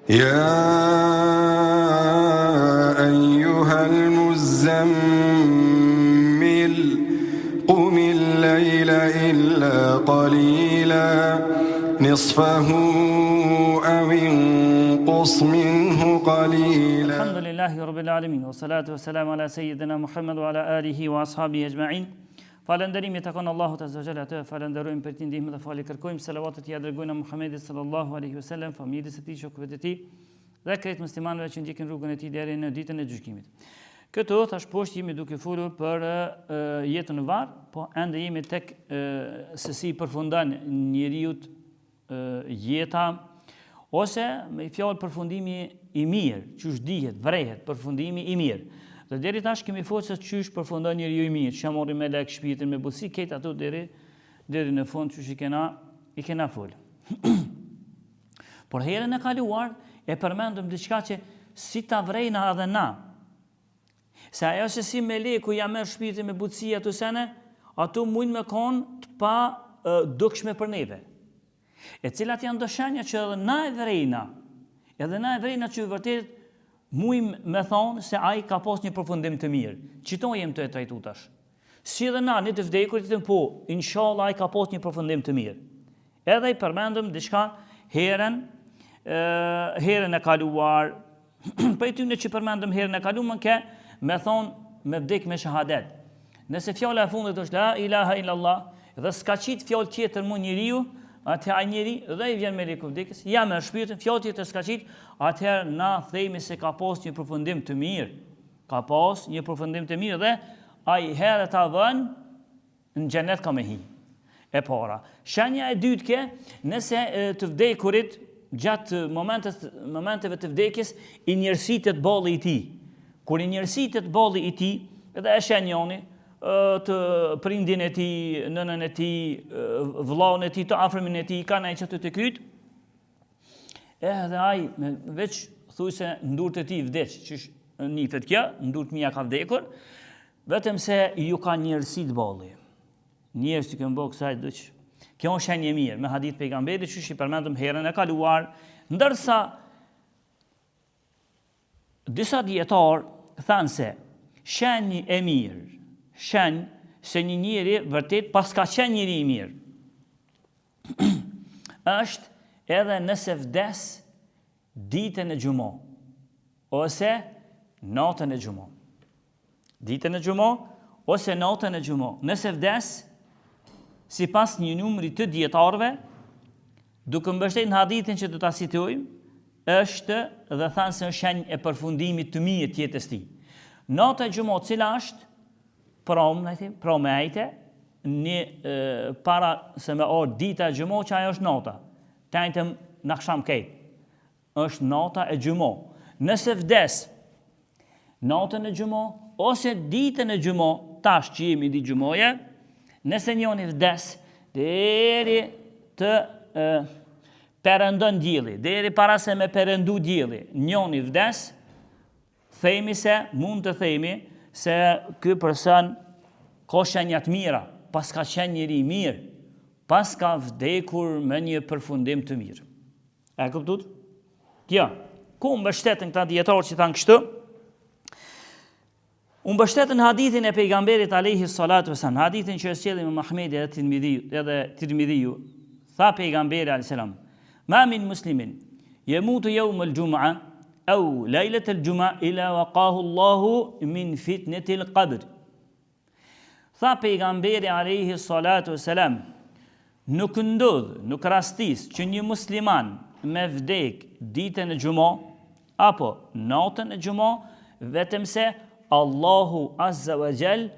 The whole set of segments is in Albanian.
يا أيها المزمل قم الليل إلا قليلا نصفه أو انقص منه قليلا الحمد لله رب العالمين والصلاة والسلام على سيدنا محمد وعلى آله وأصحابه أجمعين Falënderimi i takon Allahut Azza wa Jalla, atë e falënderojmë prej tij ndihmë dhe falje kërkojmë, salavatet ia dërgojmë Muhammedit sallallahu alaihi wasallam, familjes së tij, shokëve të tij dhe krejt muslimanëve që ndjekin rrugën e tij deri në ditën e gjykimit. Këtu tash poshtë jemi duke folur për jetën në varr, po ende jemi tek se si përfundon njeriut jeta ose me fjalë përfundimi i mirë, qysh dihet, vrehet përfundimi i mirë. Dhe deri tash kemi folë se qysh përfundon njeriu i mirë, që marrin melekët shpirtin me butësi, krejt ato deri deri në fund qysh i kena i kena fol. Por herën e kaluar e përmendëm diçka që si ta vrejna edhe na, Se ajo se si meleku ja merr shpirtin me butësi ato sene, ato mujnë me konë të pa dukshme për neve. E cilat janë do shenja që edhe na e vrejna, edhe na e vrejna që vërtet mujmë me thonë se ai ka pas një përfundim të mirë. Qito jem tu e trajtu tash. Si edhe na, një të vdekur, të po, inshallah ai ka pas një përfundim të mirë. Edhe i përmendëm diçka herën, herën e kaluar, Prej tyne që përmendëm herën e kalume ke me thonë me vdek me shahadet. Nëse fjala e fundit është la ilaha illallah dhe s'ka qitë fjalë tjetër mu njeriu, atëherë ai njeri dhe i vjen meleku vdekjes, ja merr shpirtin, fjalë tjetër s'ka qitë, atëherë na themi se ka pas një përfundim të mirë. Ka pas një përfundim të mirë dhe ai herët a vonë Në xhenet ka me hi. E para. Shenja e dytë ke, nëse të vdekurit gjatë momentet, momenteve të vdekjes i njersitet balli i tij. Kur i njersitet balli i tij, edhe e sheh njoni, të prindin e tij, nënën e tij, vëllaun e tij, të afërmin e tij, ka nejt qaty te kryt, Edhe ai me veç thujse në durt e tij vdiq, qysh njifet kjo, në durt mia ka vdekur, vetëm se ju ka njersit balli. Njerëz që kanë bërë kësaj duq. Kjo është shenjë e mirë me hadith pejgamberit qysh i përmendëm herën e kaluar, ndërsa disa dijetarë thanë se shenjë e mirë, shenjë se një njeri vërtet paska qenë njeri i mirë. është edhe nëse vdes ditën e xhuma ose natën e xhuma. Ditën e xhuma ose natën e xhuma. Nëse vdes sipas një numri të dijetarëve, duke mbështet në hadithin që do ta citojmë, është dhe thanë se është shenjë e përfundimit të mirë të jetës tij. Nata e xhuma cila është Pra, pra me ejte, një e, para se me ardhë dita e xhuma, që ajo është nata. Të enjten në aksham kejt. është nata e xhuma. Nëse vdes natën e xhuma, ose ditën e xhuma, tash që jemi ditë xhumaje, nëse njoni vdes, deri të e, perëndon dielli, deri para se me perëndu dielli, njoni vdes, Themi se, mund të themi, se ky person ka shenja të mira, paska qenë njeri i mirë, paska vdekur me një përfundim të mirë. E kuptut? Kjo, ku mbështeten këta dijetarë që thanë kështu? U mbështetën në hadithin e pejgamberit alejhi salatu veselam, hadithin që e sjell Imam Ahmedi edhe Tirmidhiu, edhe Tirmidhiu, tha pejgamberi alejhi selam, ma min muslimin, jemutu jeumel xhuma, Eu lejletel xhuma ila waqahu Allahu min fitnetil qabr. Tha pejgamberi alejhi salatu selam, nuk ndodh, nuk rastis që një musliman me vdek ditën e xhuma apo natën e xhuma, vetëm se Allahu azza wa jall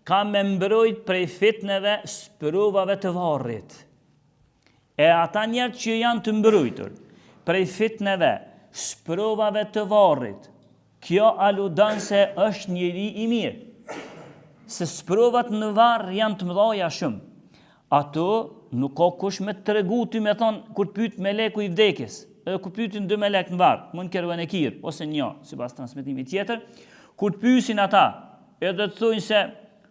ka me mbrojt prej fitneve sprovave të varrit. E ata njerëz që janë të mbrojtur prej fitneve, sprovave të varrit, kjo aludon se është njeri i mirë. Se sprovat në varr janë të mëdhaja shumë. Ato nuk ka kush me të tregu ty me thonë kur të pyet meleku i vdekjes, edhe kur pyetin dy melek në varr, Munker ve Nekir ose një, sipas transmetimit tjetër, kur të pyesin ata, edhe të thonë se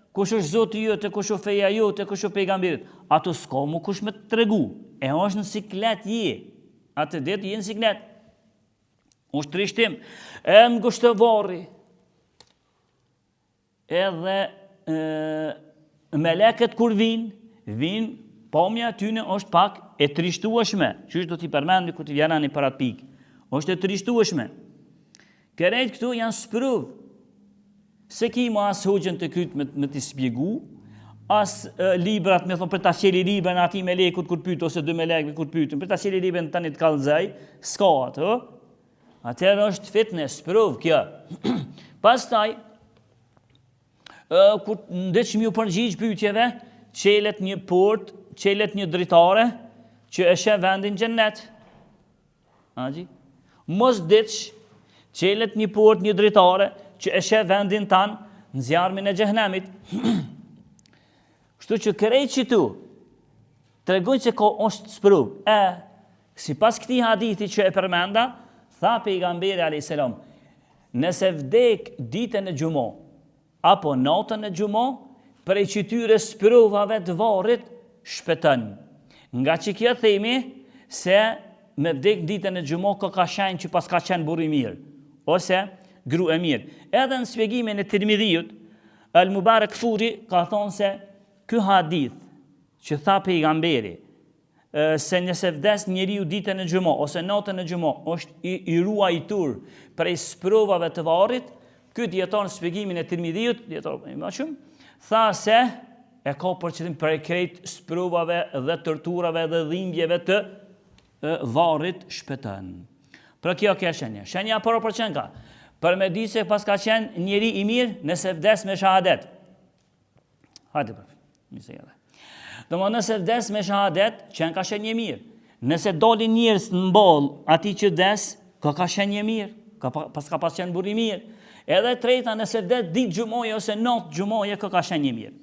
Kush është Zoti jot e kush është feja jote, kush është pejgamberi? Ato s'ka mu kush me të tregu. E është në siklet je. Atë ditë je në siklet. Është trishtim. E ngushtë varri. Edhe e, meleket kur vijnë, vijnë, pamja e tyne është pak e trishtueshme. Qysh do t'i përmendim kur t'i vjen rani për atë pikë. Është e trishtueshme. Krejt këto janë sprovë. S'e ki ma as hoxhën te kryt me, me t'i spjegu, as e, librat me thonë për ta çeli librën atij melekut kur pyt, ose dy melekëve kur pytën, për ta çeli librën tani të kallzoj, s'ka atë, Atëherë është fitne, sprovë kjo. Pastaj, kur n'diç me ju përgjigj pyetjeve, çelet një portë, çelet një dritare, që e sheh vendin n'xhennet. Agji? Mos diç, çelet një portë, një dritare, që e sheh vendin tan në zjarmin e xhehnemit. Kështu që krejt qitu, tregojnë se ka është sprovë. E, sipas këtij hadithi që e përmenda, tha pejgamberi a.s. Nëse vdek ditën e xhuma, apo natën e xhuma, prej qityre sprovave të varrit, shpëton. Nga qikjo themi se me vdek ditën e xhuma ka ka shenjë që paska qenë burrë i mirë, ose gru e mirë. Edhe në spjegimin e Tirmidhiut, El Mubarekfuri ka thonë se ky hadith që tha pejgamberi se nëse vdes njeriu ditën e xhuma ose natën e xhuma është i, i ruajtur prej sprovave të varrit, ky dijetar në shpjegimin e Tirmidhiut, dijetar i mençëm, tha se e ka për qëllim prej krejt sprovave dhe torturave dhe dhimbjeve të varrit shpëton. Pra kjo ke shenja. Shenja e parë për qenka. Për me ditë se paska qenë njeri i mirë nëse vdes me shahadet. Hajde për, mi se jere. Domethënë nëse vdes me shahadet, qenka shenjë e mirë. Nëse dalin njerëz në ballë atij që vdes, ka ka shenjë e mirë, ka pa, pas ka pas qenë burrë i mirë. Edhe treta, nëse vdes ditë xhumaje ose natë xhumaje, ka ka shenjë e mirë.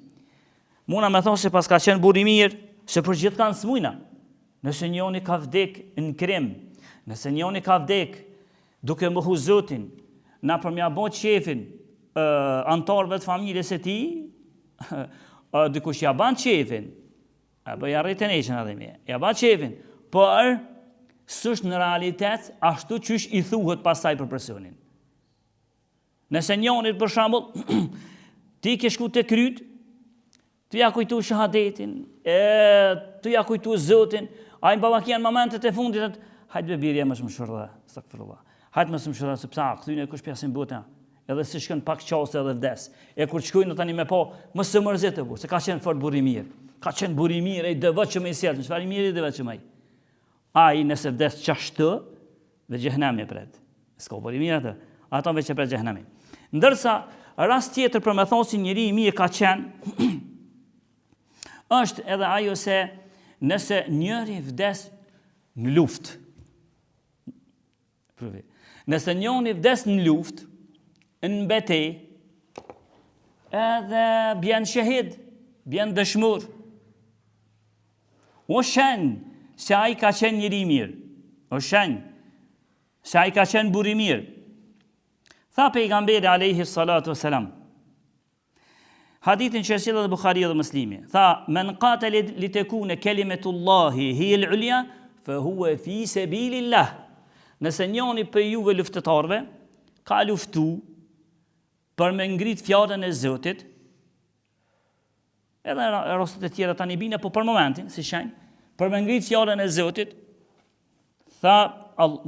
Muna me thonë se pas ka qenë burrë i mirë, se për gjithkan s'mujna. Nëse njoni ka vdek në krim, nëse njoni ka vdek duke mohu Zotin, na për m'ja bo qefin anëtarëve të familjes së tij, dikush ja ban qefin, e bëj arritën e qenë edhe ja ban qefin, por s'është në realitet ashtu qysh i thuhet pastaj për personin. Nëse njonit për shembull ti ke shku te kryt, tu ja kujtu shahadetin, e tu ja kujtu Zotin, ai në janë momentet e fundit, atë, hajt be birje mos më shurdhe, estagfirullah. Hajt mos më shurdhe, sepse a, këtyne kush pjasin bota, edhe si shkon pak çaste edhe vdes. E kur shkojnë tani me po, mos se mërzit e bu, se ka qenë fort burrë i mirë. Ka qenë burrë i mirë, e i devotshëm i sjellshëm, çfarë i mirë i devotshëm ai. Ai nëse vdes qashtu, Dhe xhehnemi e pret. S'ka burrë i mirë atë. Ato veç e pret xhehnemi. Ndërsa, rast tjetër për me thonë si njeri i mirë ka qenë, është edhe ajo se nëse njëri vdes në luftë, nëse njëri vdes në luftë, në betejë, edhe bjen shehid, bjen dëshmor, O shenjë se ai ka qenë njeri i mirë. O shenjë se ai ka qenë burrë i mirë. Tha pejgamberi alayhi salatu wasalam. Hadithin që e sjell edhe Buhariu dhe Muslimi. Tha men qatala li takuna kalimetullahi hiya al-ulya fa huwa fi sabilillah. Nëse njoni prej juve luftëtarëve ka luftu për me ngrit fjalën e Zotit, Edhe rastet e tjera tani bine, po për momentin, si shenjë, për me ngrit fjalën e Zotit, tha,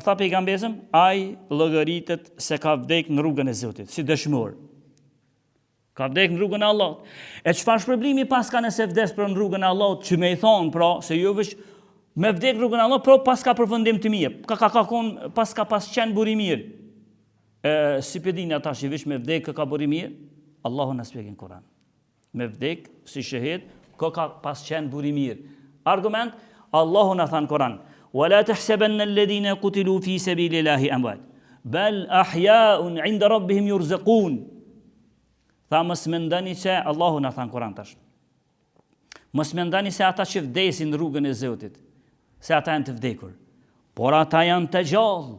tha pejgamberi, ai llogaritet se ka vdek në rrugën e Zotit, si dëshmor. Ka vdek në rrugën e Allahut. E çfarë shpërblimi paska nëse vdes për në rrugën e Allahut, që me i thonë, pra, se jo veç me vdek në rrugën e Allahut, pra paska përfundim të mirë, ka ka ka kon, paska pas qenë burrë i mirë. E, si pe dini ata që veç me vdek ka burrë i mirë, Allahu na spjegon n'Kur'an. Me vdek si shehid, ka ka pas qenë burrë i mirë. Argument, Allahu na tha në Kur'an: "Wa la tahsabanna alladhina qutilu fi sabilillahi amwat, bal ahya'un 'inda rabbihim yurzaqun." Tha mos mendoni se Allahu na tha në Kur'an tash. Mos mendoni se ata që vdesin në rrugën e Zotit, se ata janë të vdekur. Por ata janë të gjallë,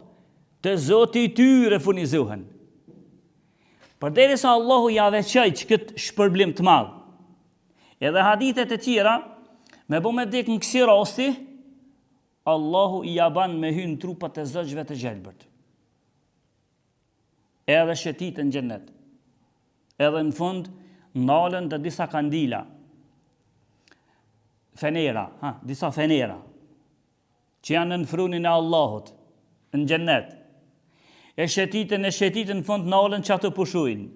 te Zoti i tyre furnizohen. Përderisa Allahu ja veçoi qëkëtë shpërblim të madh. Edhe hadithet e tjera, me bo me vdek në kësi rasti, Allahu ja ban me hy në trupat e zogjve të gjelbërt. Edhe shëtiten në xhennet. Edhe në fund ndalen te disa kandila. Fenera, ha, disa fenera që janë nën frunin e Allahut në xhennet. E shëtiten, e shëtiten në fund ndalen qaty pushojnë.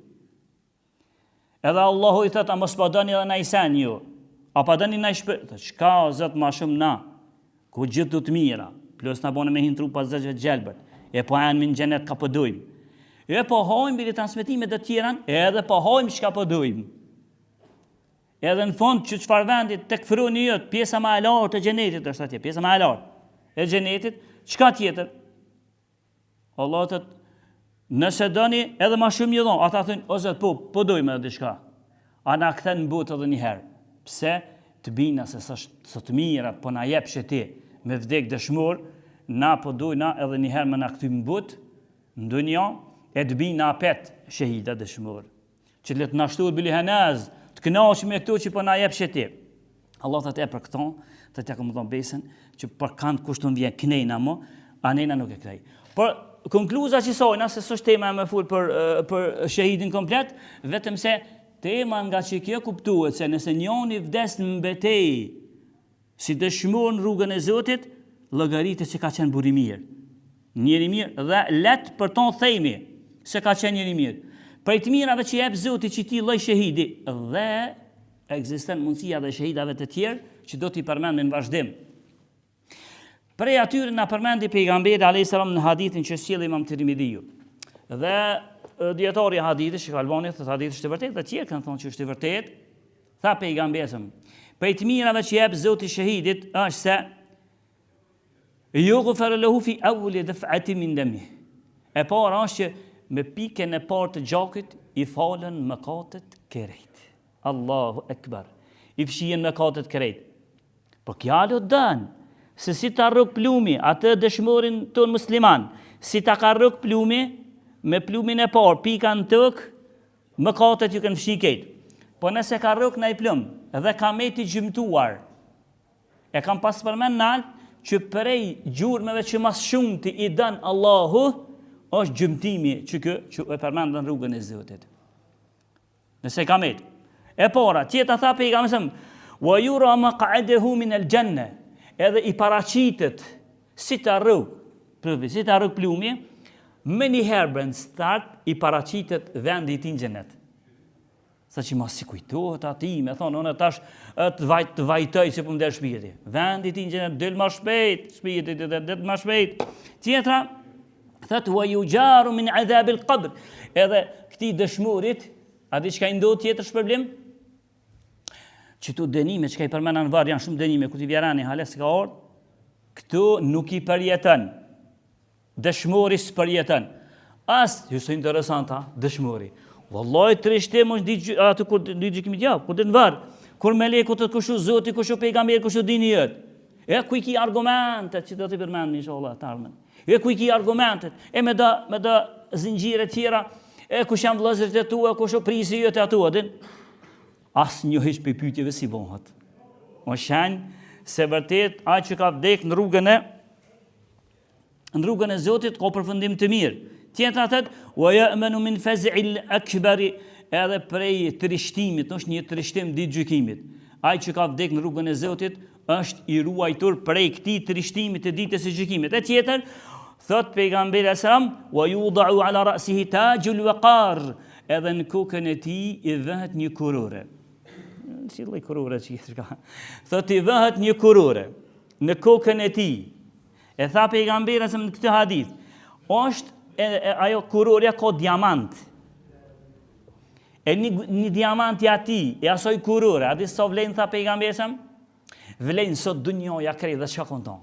Edhe Allahu i thotë, a mos po doni edhe naj sen ju? A po doni naj shpë? Thotë, çka o Zot ma shumë na? Ku gjithë të të mira, plus na bone me hi n'trupa zogjve t'gjelbërt, e po enmi në xhenet ka po dujmë. E po hajmë bile transmetime të tjera, edhe po hajmë çka po dujmë. Edhe në fund që çfarë vendit tek fruni jot, pjesa ma e lartë e xhenetit është atje, pjesa ma e lartë e xhenetit, çka tjetër? Allahu thot, nëse doni edhe ma shumë një dhonë, ata thonë, o Zot, po, po dojmë edhe diçka. A na kthen në botë edhe një herë. Pse? Të bina se sa, sa të mirat, po na jepshe ti me vdek dëshmor, na po dojna edhe një herë me na kthy në botë, në dunja, e të bina apet shehida dëshmor. Që le të na shtohet bile henez, të kënaqemi me këto që po na jepshe ti. Allah thotë e për këto, thotë ja kom dhënë besën, që për kanë kush të vjen knejna mo, a nejna nuk e knej. Por konkluza që sojna, se s'është tema me fol për, për shehidin komplet, vetëm se tema nga që kjo kuptuhet se nëse njoni vdes në betejë, Si dëshmor në rrugën e Zotit, llogaritet se ka qenë burrë i mirë. Njeri i mirë dhe let për ton themi se ka qenë njeri i mirë. Prej të mirave që jep Zoti qitij lloj shehidi dhe ekziston mundësia dhe shehidave të tjerë që do t'i përmendim në vazhdim. Prej atyre na përmendi pejgamberi alayhis salam në hadithin që sjell Imam Tirmidhiu. Dhe dijetari i hadithit, Shejh Albani thotë hadithi është i vërtetë dhe tjerë kanë thonë që është i vërtetë. Tha pejgamberi a.s. Prej të mirave që jep Zoti shehidit është se Jughfaru lehu fi awwali daf'atin min dami. E para është që me pikën e parë të gjakit i falen mëkatet krejt. Allahu ekber. I fshihen mëkatet krejt. Po kjo alo dën, se si ta rrok plumi, atë dëshmorin tonë musliman, si ta ka rrok plumi, me plumin e parë, pika në tokë, Mëkatet ju kanë fshi kejt. Po nëse ka rrok naj plumb dhe ka met i gjymtuar, e kam pas përmend nalt që prej gjurmeve që mas shumti i dën Allahu, është gjymtimi që kë, që e përmendën rrugën e Zotit. Nëse ka met. E para, tjetra tha pejgamberi a.s., wa yura maq'aduhu min al-janna. Edhe i paraqitet si ta rrok, plumi, si ta rrok plumi, Menjëherë bre në start i paraqitet vendi i tij në xhenet. Sa që mos i kujtohet atij, me thonë, unë tash të vajt, të vajtoj se po më del shpirti. Vendi i tij në xhenet, del ma shpejt, shpirti të del, del ma shpejt. Tjetra, thotë, wa juxharu min adhabil kabr. Edhe këtij dëshmorit, a di çka i ndodh tjetër shpërblim? Qëto dënime, çka i përmena në varr, janë shumë dënime, kur t'i vjen rani, hale s'ka ardhë, këto nuk i përjeton. Dëshmori s'përjeton. As, ju sa interesant, ha, dëshmori. Wallahi trishtim është ditë aty kur ditë gjykimit ja, kur në varr. Kur meleku të kush o Zoti, kush o pejgamberi, kush o dini jot. E ku i ki argumentet që do t'i përmendim inshallah të ardhmen. E ku i ki argumentet? E me do me do zinxhire tjera, e kush janë vëllezërit e tu, e kush o prisi jot aty, a din? Asnjë hiç prej pyetjeve s'i bëhet. O shenjë se vërtet ai që ka vdek në rrugën e në rrugën e Zotit ka përfundim të mirë. Tjetra thot, "Wa ya'manu min faz'il akbar", edhe prej trishtimit, është një trishtim ditë gjykimit. Ai që ka vdek në rrugën e Zotit është i ruajtur prej këtij trishtimi të ditës së gjykimit. E tjetër, thot pejgamberi alayhis salam, "Wa yuda'u ala ra'sihi tajul waqar", edhe në kokën e tij i vëhet një kurore. Si lloj kurore që ka? Thot i vëhet një kurore në kokën e tij. E tha pejgamberi a.s. në këtë hadith, është e, e, ajo kurorja ka diamant. E një, një diamant i atij, e asoj kurore, a di sa vlen tha pejgamberi a.s.? Vlen sa dunjaja krejt dhe çka ka n'to.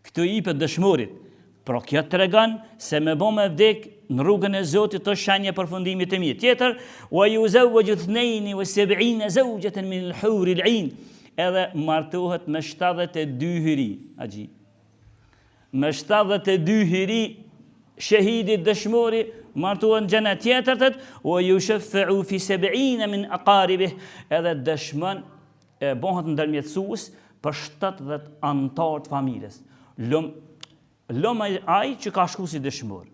Këtu i ipet dëshmorit. Pra kjo tregon se me bo me vdek në rrugën e Zotit është shenjë e përfundimit të mirë. Tjetër, wa yuzawwaju ithnayn wa sab'ina zawjatan min al-hur al-'ain. Edhe martohet me 72 hyri, axhi. Me 72 hyri shehidi dëshmori martohet në xhenet. Tjetër thot, wa yushafa'u fi 70 min aqaribih, edhe dëshmon e bëhet ndërmjetësues për 70 anëtarë të familjes. Lum Lum ai që ka shku si dëshmor.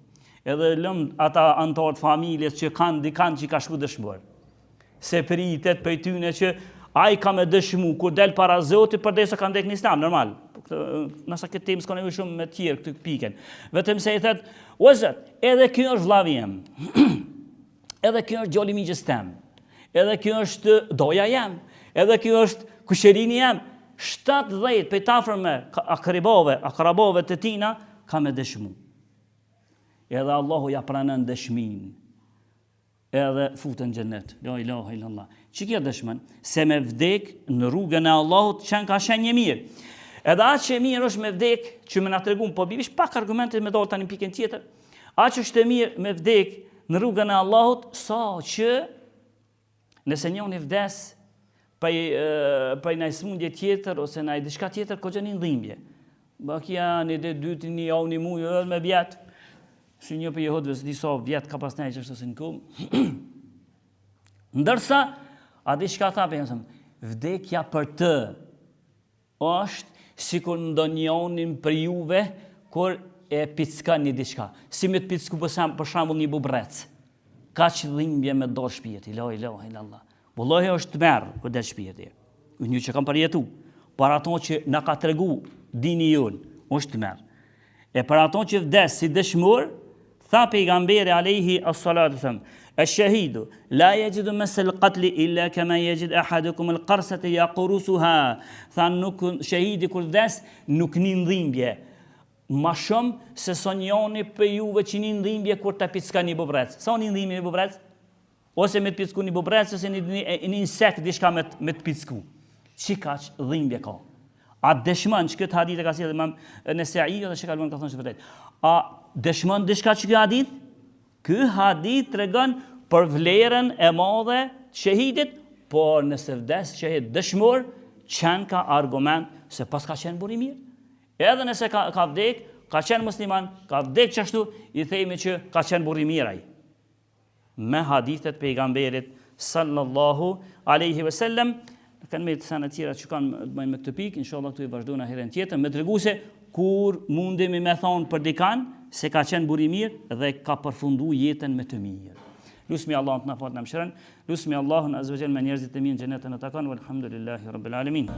Edhe lëm ata anëtarë të familjes që kanë dikan që ka shku dëshmor. Se pritet prej tyne që ai ka me dëshmu kur del para Zotit përderisa ka ndek në islam, normal. Po këtë, nëse këtë temë s'ka nevojë shumë me tjerë këtë pikën. Vetëm se i thot, o Zot, edhe ky është vllavi jem. edhe ky është djali i mixhës tem. Edhe ky është daja jem. Edhe ky është kushërini jem. 70 prej t'afërme akribave, akrabave të tina ka me dëshmu. Edhe Allahu ja pranon dëshminë. Edhe futen në xhennet. La ilaha illallah. Që kjo dëshmon? Se me vdek në rrugën e Allahut qenka shenjë e mirë. Edhe aq e mirë është me vdek që me na tregun, po bivish pak argumente me dalë tani në pikën tjetër. Aq është e mirë me vdek në rrugën e Allahut sa që Nëse njoni vdes prej prej naj smundje tjetër ose naj diçka tjetër, ka një dhimbje. Bakia një ditë, dy, një javë, një muaj, edhe me vjet. Si një prej jehudëve, s'di sa vjet ka pas nejt qashtu si në kom. Ndërsa, a di çka tha pejgamberi? Vdekja për të Është sikur ndonjonin prej juve kur e pickon një diçka. Si me të picku për shembull një bubrrec. Kaq dhimbje me dal shpirti, la ilaha illallah. Wallahi është tmerr kur del shpirti. Unë që kam përjetu, për ato që na ka tregu dini jonë, është tmerr. E për ato që vdes si dëshmor, tha pejgamberi alejhi as-salatu selam, "Esh-shahidu la yajidu masal qatl illa kama yajid ahadukum al-qarsata yaqrusuha." Tha nuk shehidi kur vdes nuk nin dhimbje ma shumë se sa njoni prej juve që nin dhimbje kur ta pickon një bubrrec. Sa nin dhimbje një bubrrec? Ose me të picku një bubrrec, ose një, një, një insekt diçka me, me të picku. Qikaq dhimbje ka. A dëshmon që këtë hadith e ka sjellë imam Nesaiu dhe Shejh Albani ka thonë që vërtet. A dëshmon diçka që ky hadith? Ky hadith tregon për vlerën e madhe të shehidit, por nëse vdes shehid dëshmor, qenka argument se paska qenë burrë i mirë. Edhe nëse ka, ka vdek, ka qenë musliman, ka vdek qashtu, i themi që ka qenë burrë i mirë ai. me hadithet pejgamberit sallallahu alaihi wasallam kanë me sene tjera që kanë të bëjnë me këtë pikë, inshallah këtu i vazhdojna herën tjetër, me tregu se kur mundemi me thonë për dikan se ka qenë burrë i mirë dhe ka përfundu jetën me të mirë. Lusmi Allahun të na falë na mëshiron, lusmi Allahun azza wa jall me njerëzit e mirë në xhenet të na takon, walhamdulillahi rabbil alamin.